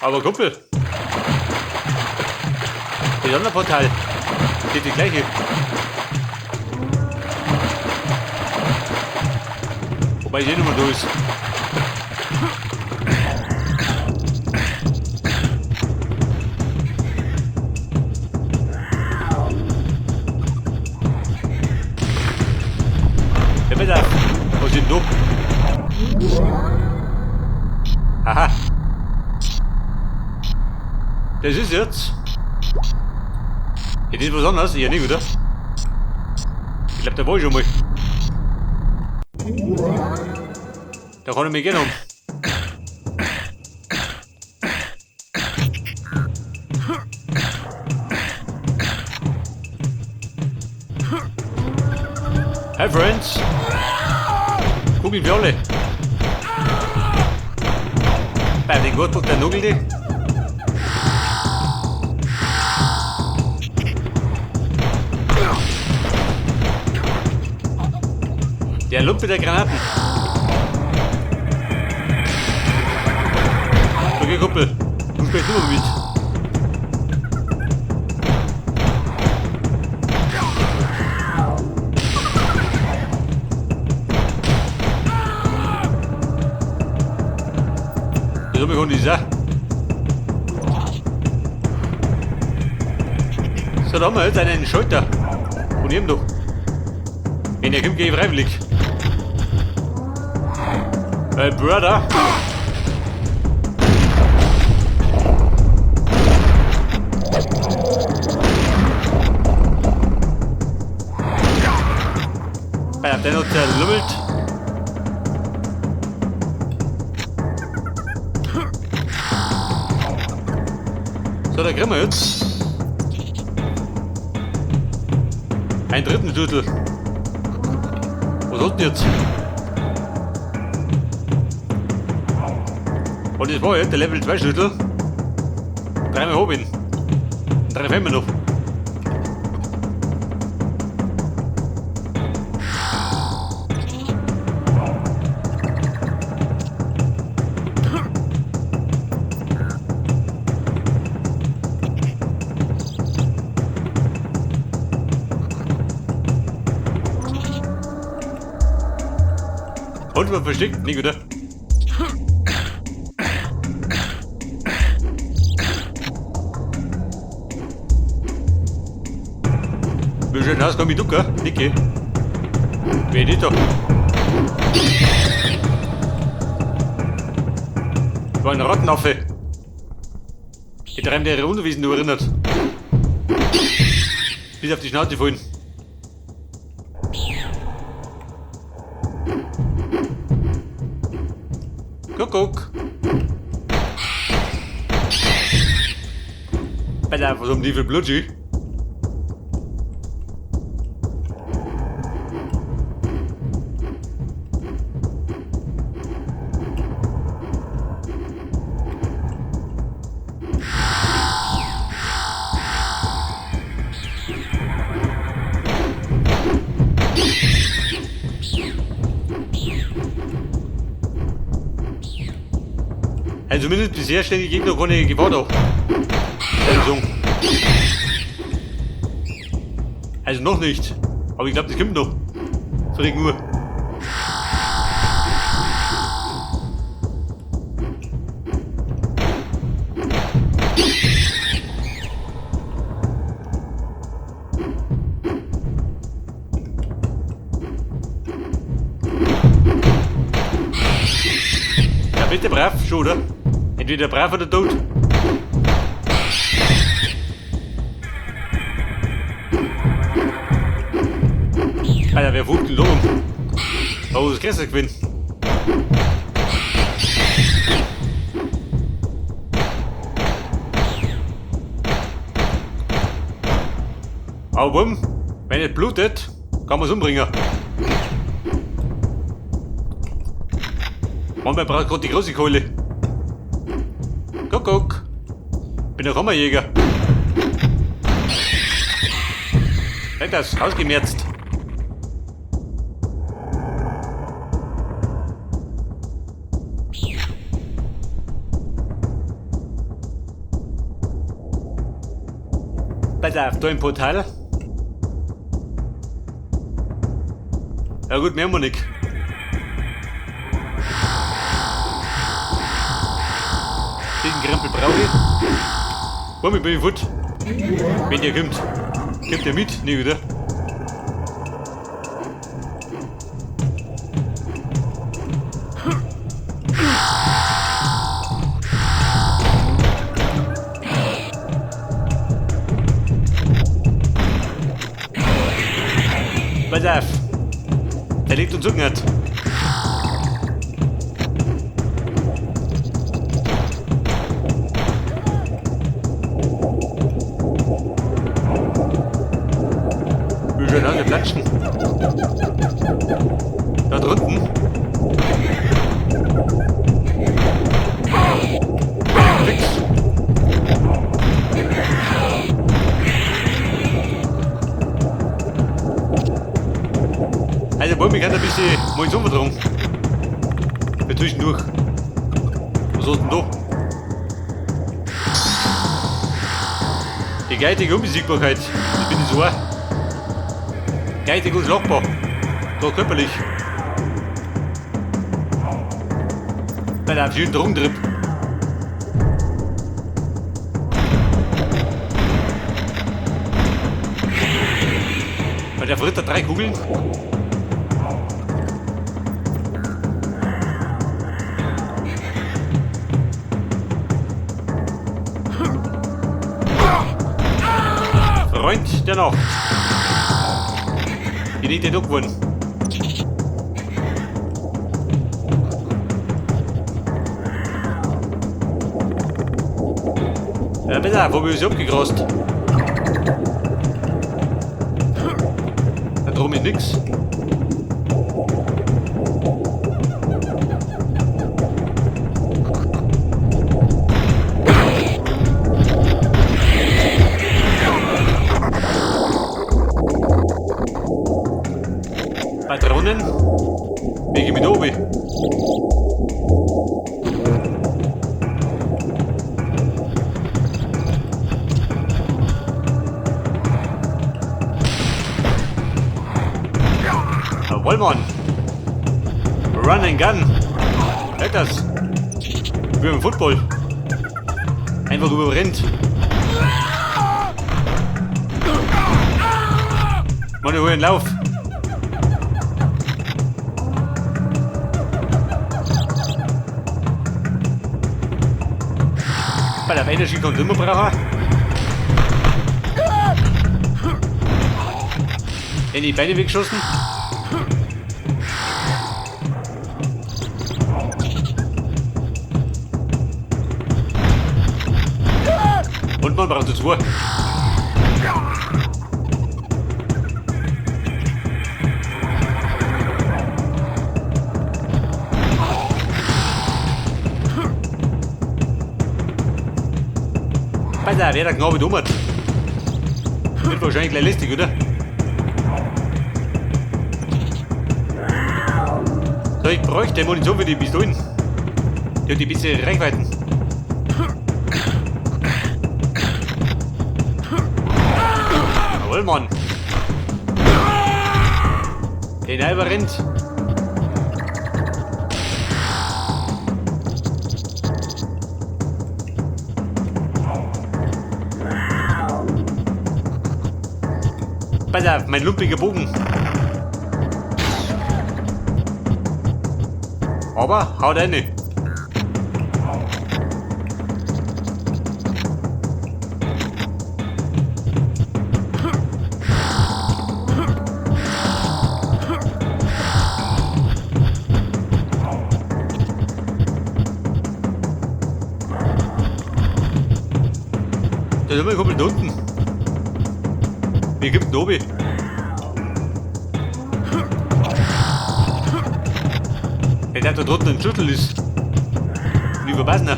Aber Kumpel. Das andere Portal. Geht die gleiche. Wobei die Nummer da ist. Ja, bitte. Was ist denn da? Aha. Das ist jetzt. Ja, das ist was anderes. Ja, nicht, oder? Ich glaube, da war ich schon mal. Da kann ich mich gerne um. Hi Friends! Kugeln wir alle! Bei den Gott der Nugel die. Der Lumpe der Granaten. Okay, Kumpel. Du spielst immer mit. Das hab ich nicht gesagt. So, da haben wir jetzt einen Schalter. Von ihm doch. Wenn er kommt, gehe ich freiwillig. Hey, Brother. Ich hab den noch zerlümmelt. So, da kriegen wir jetzt einen dritten Schlüssel. Was hat denn jetzt? Und das war jetzt der Level 2 Schlüssel. Dreimal hab ich ihn. Und drei fehlen mir noch. Und man versteckt, nicht, oder? Wie schön aus, komm ich ducken, Niki. Wer nicht da? War ein Rattenaffe. Ich treibe der Unterwiesen nur erinnert. Bis auf die Schnauze fallen. Kuckuck. Alter, was haben die für Blutschi? Also zumindest bisher stellen die Gegner keine Gefahr da. Also noch nicht. Aber ich glaube, das kommt noch. Verregen nur. Ja, bitte brav, schon, oder? Entweder brav oder tot. Alter, wer wucht denn da rum? Oh, das Gräser gewinnen. Aber bumm, wenn es blutet, kann man es umbringen. Mann, man braucht gerade die große Keule. Kuckuck. Bin der Kammerjäger. Das ausgemerzt. Pass auf, da im Portal. Ja gut, mehr haben wir nicht. Diesen Krempel brauche ich. Womit bin ich fort? Wenn der kommt. Kommt der mit? Nee, oder? Pass auf. Der liegt und zuckert. Wie schön alle platschen. Da drunten. Fix. Also Bäume kann ein bisschen Munition vertragen. Für zwischendurch. Was hast du denn da? Die geistige Unbesiegbarkeit. Das bin ich so auch. Geistig unschlagbar. Da körperlich. Bei einem schönen Drogentrip. Bei der Fritter 3 Kugeln. Freund der Nacht. Bin ich denn noch geworden? Ja, besser, wo bin ich abgegrast? Da drum ist nix. Patronen? Wie geh ich mit oben? Jawohl, Mann! Run and Gun! Hört das? Wie beim Football. Einfach überrennt. Mann, ich hol einen Lauf. Bei der Energy kommt immer brauchen. In die Beine weggeschossen. Und man braucht zwei. Pass auf, wer da genau mit hat. Wird wahrscheinlich gleich lästig, oder? So, ich bräuchte Munition für die Pistolen. Die hat die bessere Reichweiten. Jawohl, Mann. Den Alber rennt. Pass auf, mein lumpiger Bogen. Aber haut rein. Da sind wir komplett unten. Wie gibt denn oben? Der da drunten ein Schüttel ist. Wie verpassen er?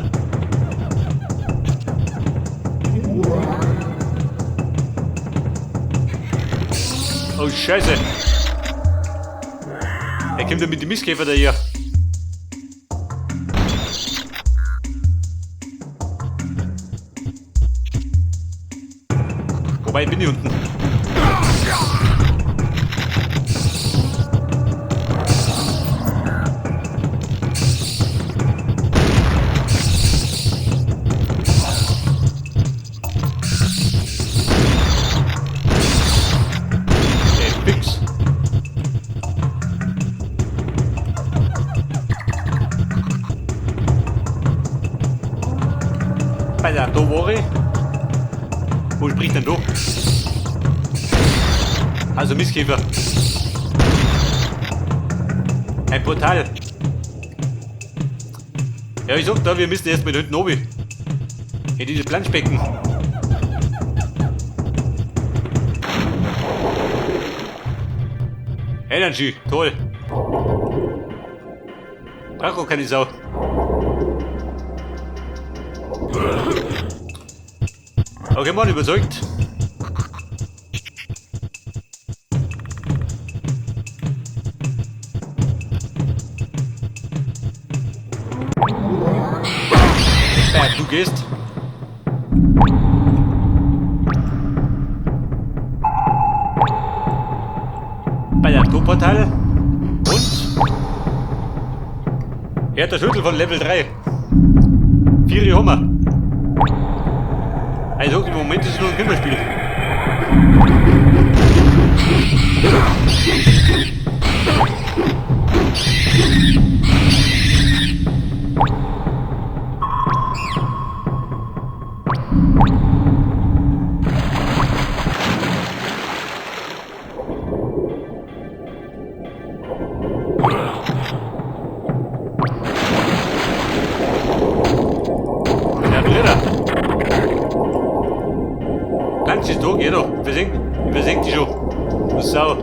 Oh Scheiße! Er kommt ja mit dem Mistkäfer da hier. Wobei, bin ich unten. Fix. Alter, da war ich. Wo spricht denn da? Also Mistkäfer. Ein Portal. Ja, ich sag da, wir müssen erst mit hinten oben. In dieses Planschbecken. Energy, toll. Brauch auch keine Sau. Okay, Mann, überzeugt. Du gehst. Bei der Portal. Und? Er hat der Schlüssel von Level 3. 4 haben wir. Also im Moment ist es nur ein Kinderspiel. Ganz ist da, geh doch. Ich versenk dich schon. Du Sau.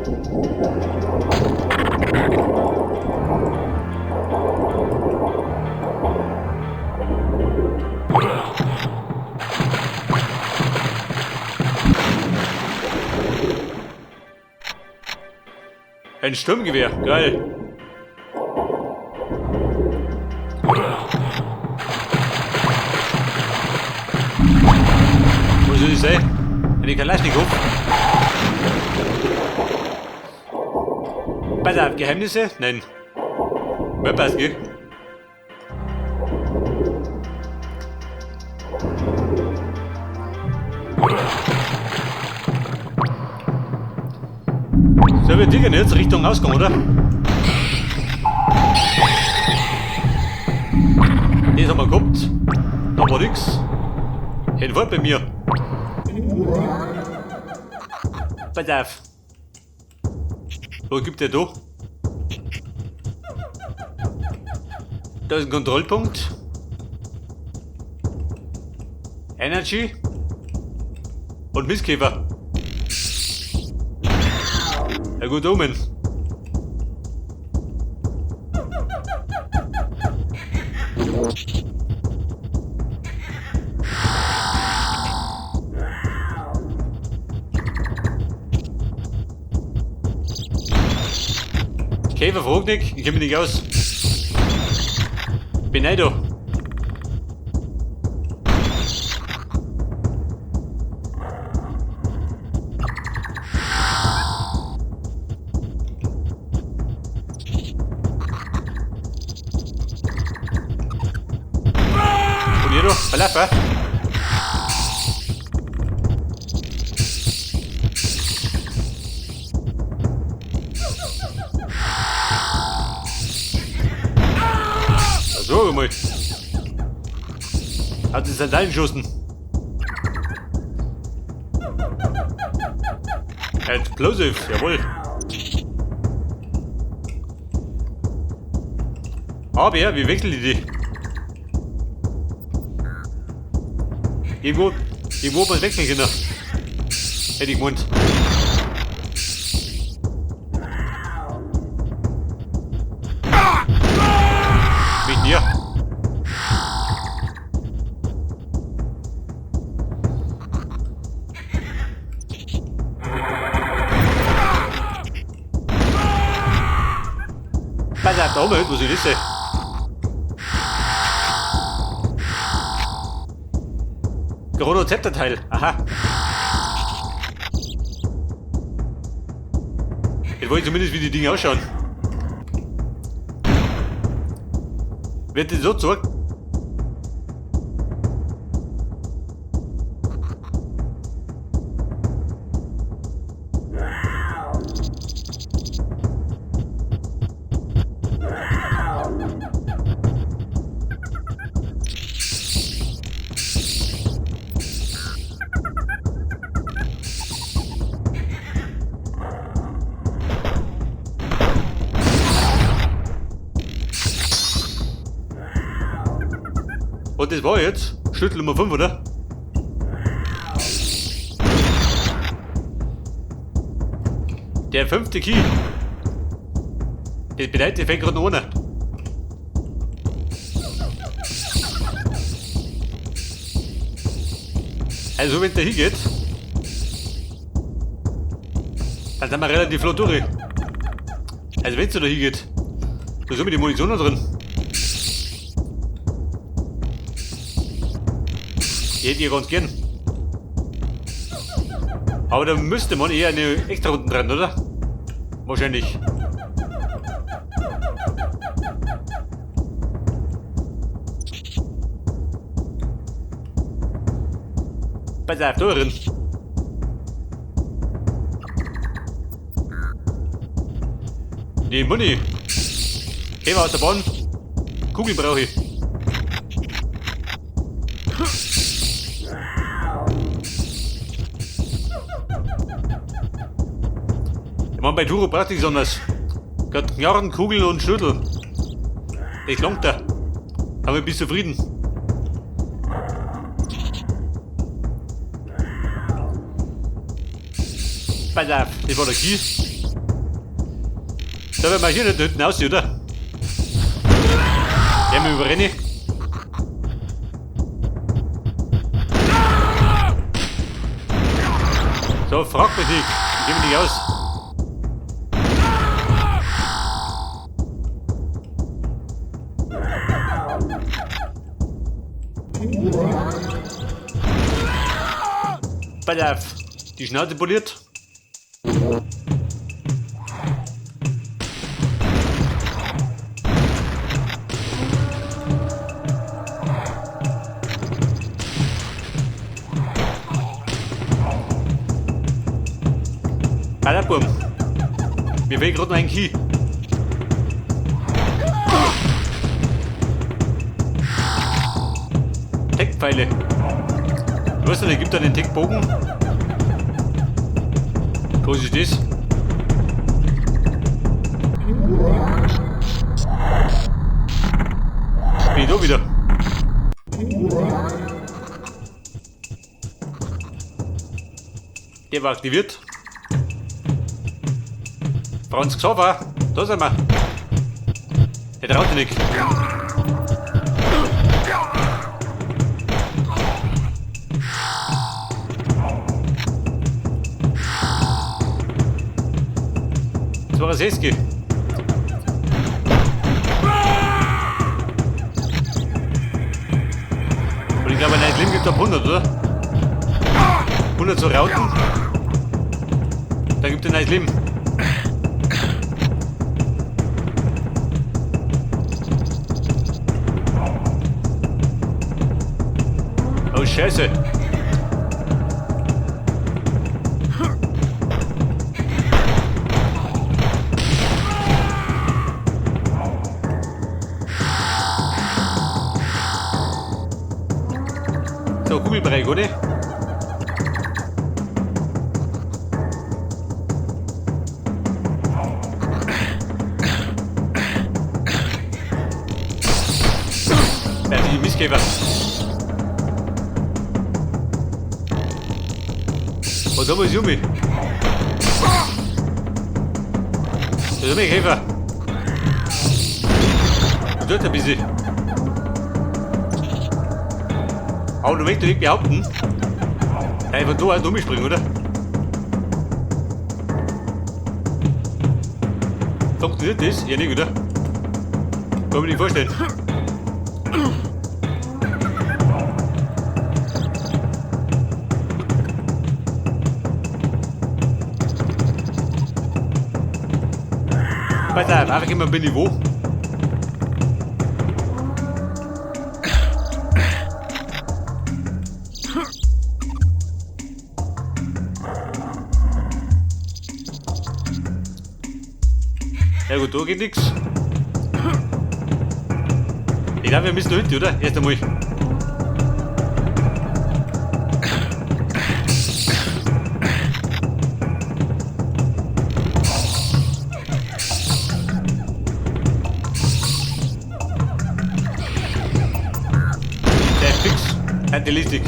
Ein Sturmgewehr, geil. Wo soll ich sein? Eine Kalaschnikow. Pass auf, Geheimnisse? Nein. Wer passt, gell? So, wir ticken jetzt Richtung Ausgang, oder? Das haben wir gehabt. Da war nix. Hinfort bei mir. Pass auf. Wo gibt der da? Da ist ein Kontrollpunkt. Energy. Und Mistkäfer. Ja gut, Omen. Käfer, frag nicht, ich kenn mich nicht aus. Bin ich da. Und hier da, verlauf, hä? So, mal. Hat die Sandalen geschossen. Explosive, jawohl. Aber ja, wie wechseln die? Irgendwo was wechseln können. Hätte ich gemeint. Mit mir. Pass auf, da oben, wo soll das sein? Chronozepterteil, aha. Jetzt wollte ich zumindest, wie die Dinge ausschauen. Wird das so gezeigt? Und das war jetzt Schlüssel Nummer 5, oder? Der 5. Key. Das bedeutet, der fängt gerade noch an. Also wenn der hingeht, dann sind wir relativ flott durch. Also wenn's da hingeht, da ist immer die Munition noch drin. Die hätte ich ja ganz gern. Aber da müsste man eher eine extra Runden dran, oder? Wahrscheinlich. Pass auf, da drin. Die Muni. Geh mal aus der Bahn. Kugeln brauche ich. Ich meine, bei Turo braucht nichts anderes. Gerade Knarren, Kugeln und Schlüssel. Das langt da. Aber ich bin zufrieden. Pass auf, das war der Key. Da werden wir hier nicht hinten aussehen, oder? Der mit überrenne. So, frag mich nicht. Ich geh mich nicht aus. Pass auf, die Schnauze poliert. Alter, mir fehlt gerade noch ein Key. Tech-Pfeile. Du weißt nicht, gibt da einen Tech-Bogen? Was ist das? Bin ich da wieder? Der war aktiviert. Franz Xaver, da sind wir. Der traut sich nicht. Das war ein Seski. Und ich glaube, ein neues Leben gibt ab 100, oder? 100 so Rauten. Dann gibt es ein neues Leben. Oh Scheiße! So, Kugelbereich, oder? Ja, die Mistkäfer. Was haben wir jetzt, Junge? Da ist ein Käfer. Das tut ein bisschen. Aber du möchtest nicht behaupten, dass ich von da aus umspringen, oder? Funktioniert das? Ja, nicht, oder? Kann ich mir nicht vorstellen. Pass auf, einfach immer bin ich wo. Ja gut, da geht nichts. Ich glaube, wir müssen da hinten, oder? Erst einmal. Der ist fix. Antilistik.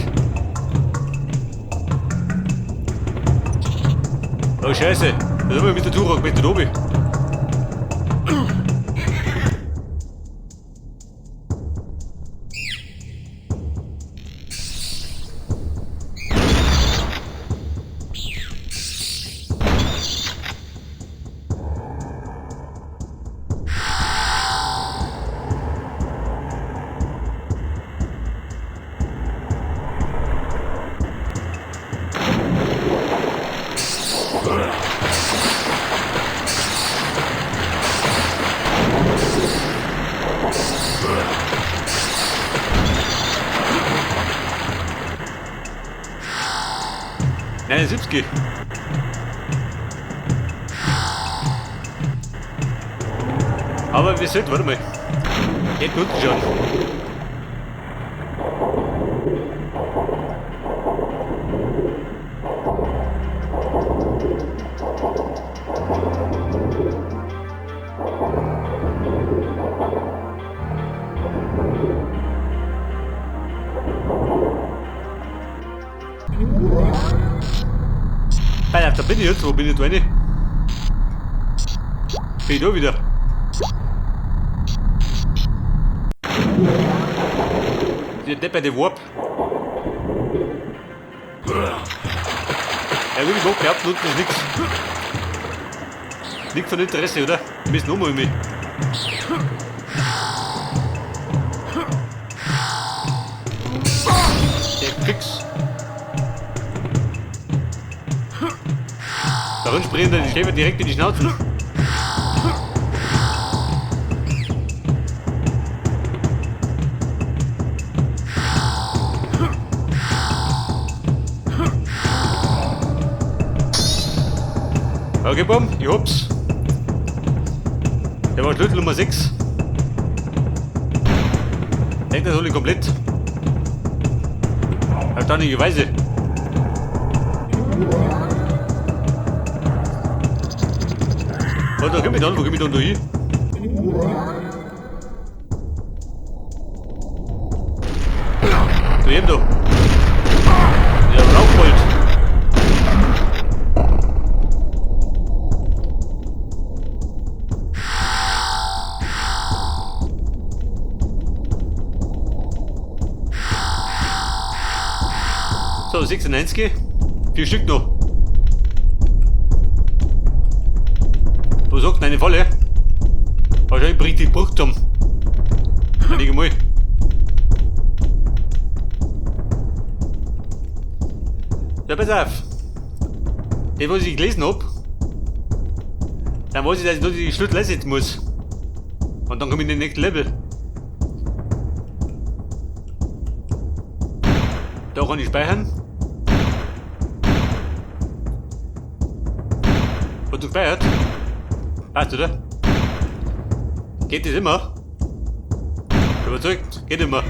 Oh Scheiße. Da sind wir mit der Turok, mit der Tobi. Nein, 70. Aber wir sind, warte mal. Geht unten schon. Da bin ich jetzt, wo bin ich da rein? Bin ich da wieder? Der Depp bei der Warp. Ja gut, ich mag behaupten, unten ist nichts. Nichts von Interesse, oder? Wir müssen nochmal mit. Der fix. Darin springen dann die Schäfer direkt in die Schnauze. Okay, bumm, ich hab's. Der war Schlüssel Nummer 6. Denkt das alle komplett. Erstaunlicherweise. Was, da komm ich dann? Wo komm ich dann da hin? Zu jedem da. Der Rauchbold. So, 96. 4 Stück noch. Wo sagt denn eine Falle? Wahrscheinlich bringt die Bruch zusammen. Einige mal. Ja, pass auf. Das, was ich gelesen hab, dann weiß ich, dass ich nur die Schlüssel einsetzen muss. Und dann komme ich in den nächsten Level. Da kann ich speichern. Hat du gespeichert? Passt, oder? Geht das immer? Überzeugt, geht immer.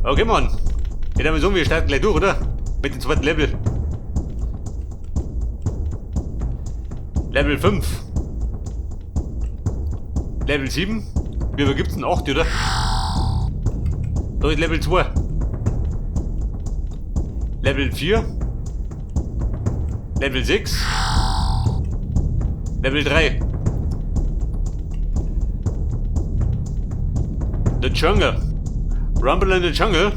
Okay, Mann. Jetzt haben wir so, wir starten gleich durch, oder? Mit dem zweiten Level. Level 5. Level 7. Wie viel gibt's denn? 8, oder? Da ist Level 2. Level 4. Level 6. Level 3. The Jungle. Rumble in the Jungle.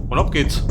Und ab geht's.